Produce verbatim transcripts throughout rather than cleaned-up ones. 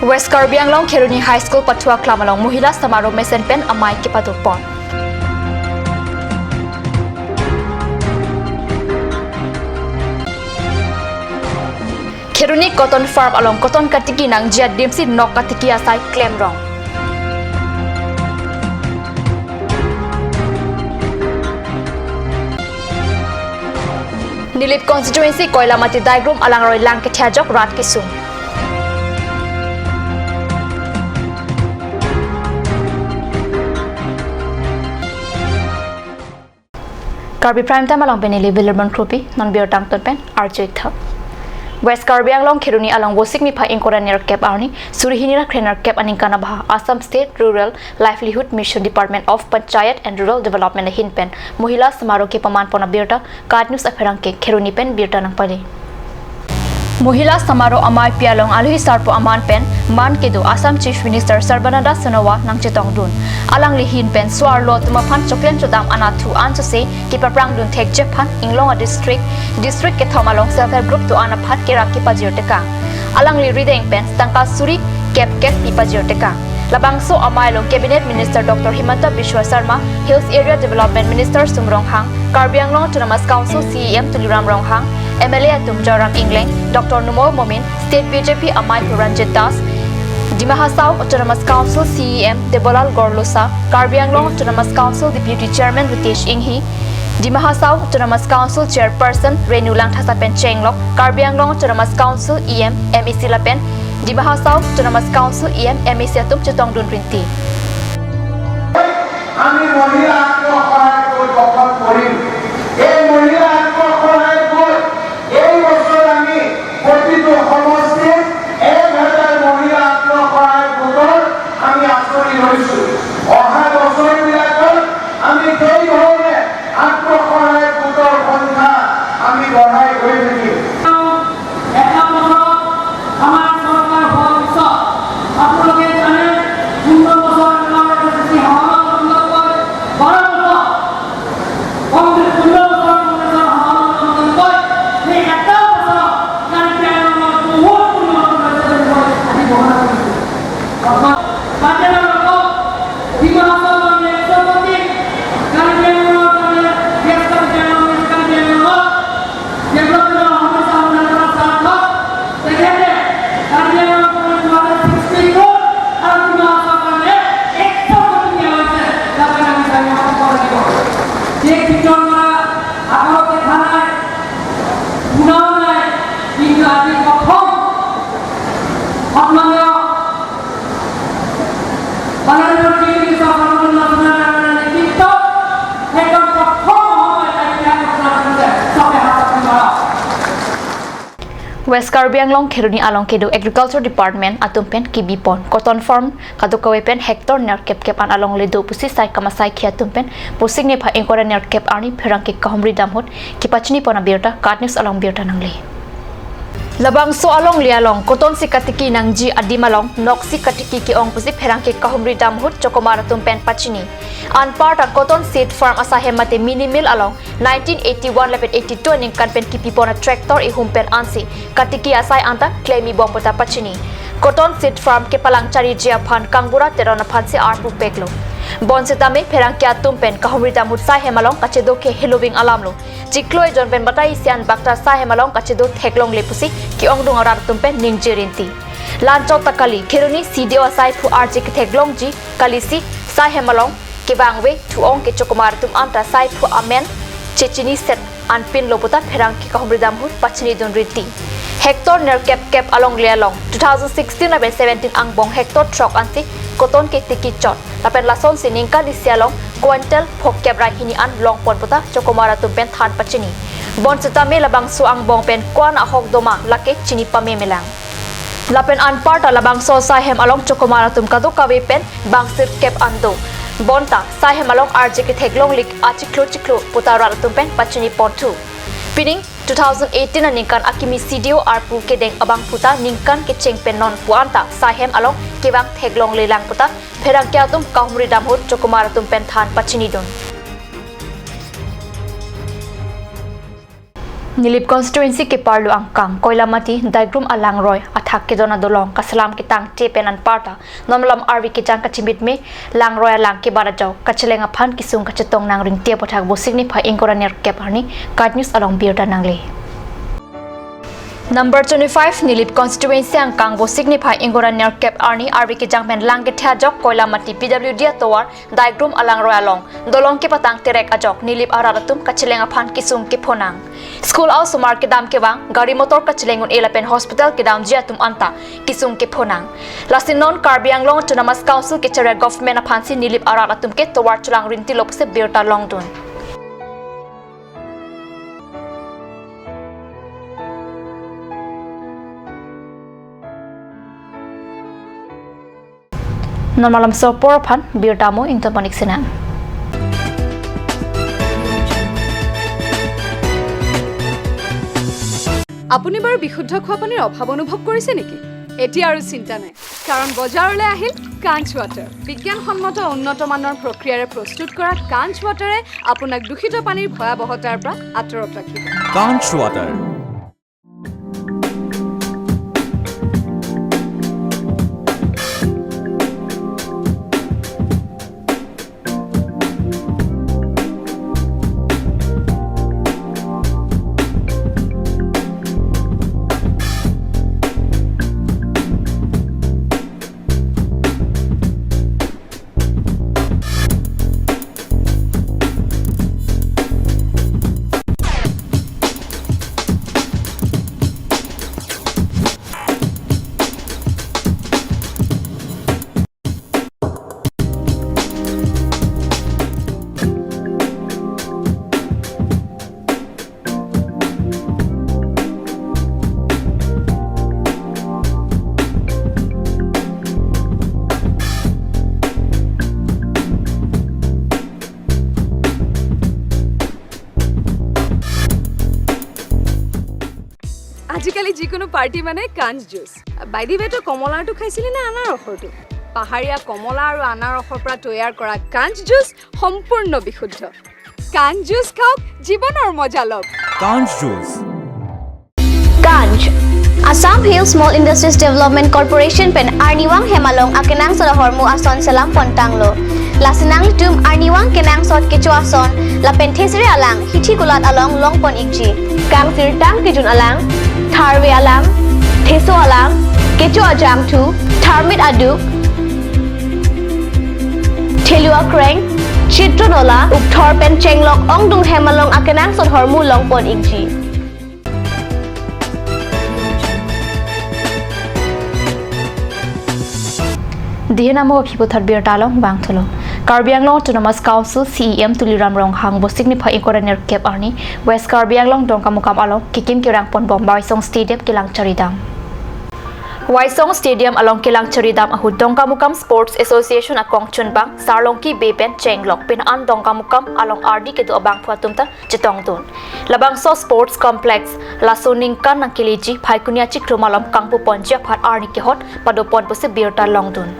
West Karbi Anglong Kheroni High School Pathua Klam along Mohila Samaroh mesen pen amei kepadopon. Kheroni Cotton Farm along cotton katiki nangji adim si nok katiki asai klemrong. Nilip constituency Koilamati Daigrum alangroi lang kethe ajok rat kesung. Karbi Prime Time along pen neli William Kropi, non birta angton pen arju-ik tha. West Karbi Anglong Kheroni along Vosik niphai ingkoi ra nerkep arni, suri hini ra kre nerkep aningkan abha Assam State Rural Livelihood Mission Department of Panchayat and Rural Development ahin pen Mohila Samaroh kepamanpon abirta KAT News apherangke Kheroni pen birta nangpale. Mohila Samaroh ameipi along alohi sarpo aman pen man kedo Assam Chief Minister Sarbananda Sonowal nangchetongdun. Alangli ahin pen so-arlo atum aphan choklen chodam anatthu ansose kepaprangdun thekji aphan inglong adistrict, district kethom along self help group do-an aphan kerap kepajir tekang. Alangli rideng pen tangka suri kep kep pi pajir tekang. Labangso amei along Cabinet Minister Doctor Himanta Biswa Sarma, Hills Area Development Minister Sum Ronghang, Karbi Anglong Autonomous Council C E M Tuliram Ronghang, M L A atum Joyram Engleng, Doctor Numal Momin, State B J P amei Ranjit Das, Dima Hasao Autonomous Council C E M Debolal Gorlosa, Karbi Anglong Autonomous Council Deputy Chairman Ritesh Enghi, Dima Hasao Autonomous Council Chairperson Renu Langthasa pen chenglok, Karbi Anglong Autonomous Council E M, M A C lapen Dima Hasao Autonomous Council E M, M A C atum chetongdun rinti. আমি মহিলা আত্মসহায়ক গোট গঠন কৰিম। এই মহিলা আত্মসহায়ক গোট এই বছৰ আমি প্ৰতিটো সমষ্টিত এক হাজাৰ মহিলা আত্মসহায়ক গোটৰ আমি আঁচনি লৈছো। অহা বছৰবিলাকত আমি সেই ধৰণে আত্মসহায়ক গোটৰ সংখ্যা আমি বঢ়াই গৈ থাকিম। এটা বছৰত আমাৰ চৰকাৰ হোৱাৰ পিছত আপোনালোকে জানে, পোন্ধৰ বছৰ আমাৰ এছ এছ চি সমাধান কৰিবকৈ বাৰ বছৰ, কংগ্ৰেছ পোন্ধৰ বছৰ কংগ্ৰেছৰ সমাধান কৰিবকৈ সেই এটা বছৰত কাৰ্বি আংলঙৰ বহুত উন্নত হৈছে বুলি মই আজি ঘোষণা কৰিছোঁ। অৰ্থাৎ পাৰ্টিৰ লগত ডিমা হাছাওৰ কাৰণে একশ কোটি, কাৰ্বি আংলঙৰ কাৰণে, ৱেষ্ট কাৰ্বি আংলং, ৱেষ্ট কাৰ্বি আংলঙৰ ডেভেলপমেণ্টৰ সমস্যা সমাধান কৰা স্বাৰ্থত তেখেতে কাৰ্বি আংলঙৰ কাৰণে দুশ ষাঠি কোটি আৰু ডিমা হাছাওৰ কাৰণে একশ কোটি দিয়া হৈছে। যাতে আমি চাৰিশ কোটি দিব লাগিব। যে ভিতৰত কৰা আগৰ কথা নাই, শুনাও নাই, কিন্তু আজি প্ৰথম সন্মানীয় মাননীয় মুখ্যমন্ত্ৰী সৰ্বানন্দ সোণোৱালৰ নেতৃত্বত একদম প্ৰথম মহোদয় এটা ইতিহাস ৰচনা কৰিছে। চবে হাত মাৰক। West Karbi Anglong Kheroni along kedo Agriculture Department atum pen kebipon cotton farm kadokave pen hectare nerkep kep an alongle do pusi saikam asaikhi atum pen Vosik niphai ingkoi ra nerkep arni pherangke kahumri dam ahut kepachinipon abirta KAT News along birta nangle. Labangso alongle along cotton si katiki nangji adim along nok si katiki ke-ong pusi pherangke kahumri dam ahut chokomar atum pen pachini. Anparta cotton seed farm asai hem mate mini mill along nineteen eighty-one lapen eighty-two aningkan pen kepipon a-tractor ihum pen ansi katiki asai anta klem-i bom puta pachini. Cotton seed farm kepalang chariji aphan kangbura Teron aphansi arpu peklo. Bonsitame pherangke atum pen kahumri dam ahut sai hem along kachedo ke heloving alamlo. Chiklo ejon pen batai isi an bakta sai hem along kachedo theklongle pusi ke-ongdung arat atum pen ningje rinti. Lanchot ta kali, Kheroni C D O asaiphu arje ketheklongji kalisi sai hem along kevangve thu-ong ke chokomar atum anta saiphu amen chechini set anpinlo puta pherangke kahumri dam ahut pachinidun rinti. Hectare nerkep kep alongle along two thousand sixteen lapen seventeen angbong hectare throk ansi cotton ketiki chot. Lapen lasonsi ningkan isi along quintal phokep ra hini an longpon puta chokomar atum pen than pachini. Bonsitame labangso angbong pen ko-an ahok doma lake chini pamemelang. Lapen anparta labangso sai hem along chokomar atum kadokave pen bang sirkep an do. Bonta sai hem along arje ketheklongle achiklo chiklo puta rat atum pen pachiniponthu. Pining two thousand eighteen aningkan akimi C D O arpu kedeng abang puta ningkan kecheng pen non pu anta sai hem along kevang theklonglelang puta pherangke atum kahumri dam ahut chokomar atum pen than pachinidun. Nilip constituency keparlo angkang Koilamati Daigrum alangroi athak kedon adolong kaselam ketangte pen anparta non malom arve kejang kachimitme langroi alang kebat ajok kacheleng aphan kesung kachetong nangringti aputhak Vosik niphai ingkoi ra nerkep arni KAT News along birta nangle. Number twenty-five Nilip constituency angkang Vosik niphai ingkoi ra nerkep arni arve kejang pen lang kethe ajok Koilamati P W D atovar Daigrum alangroi along dolong kepatang terek ajok Nilip arat atum kacheleng aphan kesung kephonang. School a-osomar kedam kevang, gari motor kacheleng un-e lapen hospital kedamji atum anta kesung kephonang. Lasi non Karbi Anglong Autonomous Council kechari government aphansi Nilip arat atum ke tovar chelangrinti lo pusi birta longdun. Non malom so apor aphan birta mo ington panik sinang. আপুনি বাৰু বিশুদ্ধ খোৱা পানীৰ অভাৱ অনুভৱ কৰিছে নেকি? এতিয়া আৰু চিন্তা নাই, কাৰণ বজাৰলৈ আহিল কাঞ্চ ৱাটাৰ। বিজ্ঞানসন্মত উন্নত মানৰ প্ৰক্ৰিয়াৰে প্ৰস্তুত কৰা কাঞ্চ ৱাটাৰে আপোনাক দূষিত পানীৰ ভয়াৱহতাৰ পৰা আঁতৰত ৰাখিব। কাঞ্চ ৱাটাৰ। আজিকালি যিকোনো পাৰ্টি মানে কাঞ্চ জুচ। বাইদেৱেতো কমলাৰটো খাইছিলে নে আনাৰসৰটো? পাহাৰীয়া কমলা আৰু আনাৰসৰ পৰা তৈয়াৰ কৰা কাঞ্চ জুচ সম্পূৰ্ণ বিশুদ্ধ। কাঞ্চ জুচ খাওক, জীৱনৰ মজা লওক। কাঞ্চ juice. Kanj, Assam Hill Small Industries Development Corporation pen arnivang hem along akenangsot ahormu ason selam pontanglo. Lasi nanglitum arnivang kenangsot kecho ason lapen thesere alang hithi kulat along longpon ikji. Kangsirtang kejun alang, tharve alang, theso alang, kecho ajangthu, tharmit aduk, thelu akreng, chitro nola, ukthor pen chenglok ongdung hem along akenangsot ahormu longpon ikji. Dihen amo aphi puthot birta along bang thulo. Karbi Anglong Autonomous Council C E M Tuliram Ronghang Vosik niphai ingkoi ra nerkep arni West Karbi Anglong Dongkamukam along kekim kerang ponbom Waisong Stadium kelang charidam. Waisong Stadium along kelang charidam ahut Dongkamukam Sports Association akongchunbang Sarlongki Bey pen chenglok pin an Dongkamukam along ardi kedo abangphu atum ta chetongdun. Labangso Sports Complex laso ningkan nangkeleji Phaikuni achiklo malom kangpuponji aphan arni kehot padopon pusi birta longdun.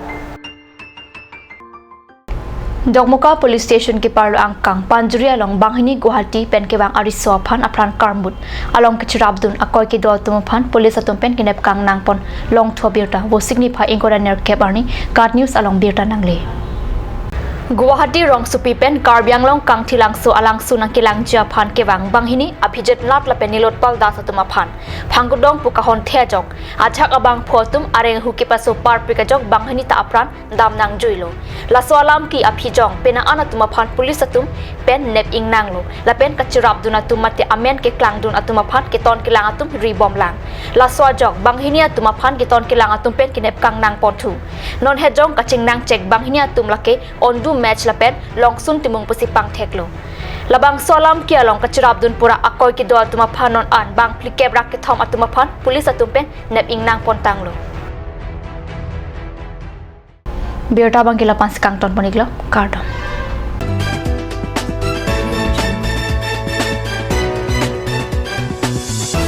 Dokmoka Police Station keparlo angkang Panjuri along banghini Guwahati pen kevang ariso aphan apran karmut along kechirapdun akoi kedo atum aphan police atum pen kenep kangnangpon longthu abirta Vosik niphai ingkoi ra nerkep arni KAT News along birta nangle. Guwahati rongsopi pen Karbi Anglong Kangthilangso alangsun nangkelangji aphan kevang banghini Abhijit Nath lapen Nilotpal Das atum aphan phangkudong pu kahon the ajok ajahak abangphu atum areng ahu kepaso parpik ajok banghini ta apran dam nangjuilo. Laso alam ke aphi jong pena an atum aphan police atum pen nep ingnanglo. Lapen kachirapdun atum mate amen keklangdun atum aphan keton kelang atum ribomlang. Laso ajok banghini atum aphan keton kelang atum pen kenep kangnangponthu. Non hejong kachingnang chek banghini atum lake ondu match lapen longsun timung pusi pangtheklo. Labangso alam ke along kachirapdun pura akoi kedo atum aphan non an bang phlikep ra kethom atum aphan police atum pen nep ingnangpontanglo. Birta abang ke la-ansi kangtonpon iklo, kardom.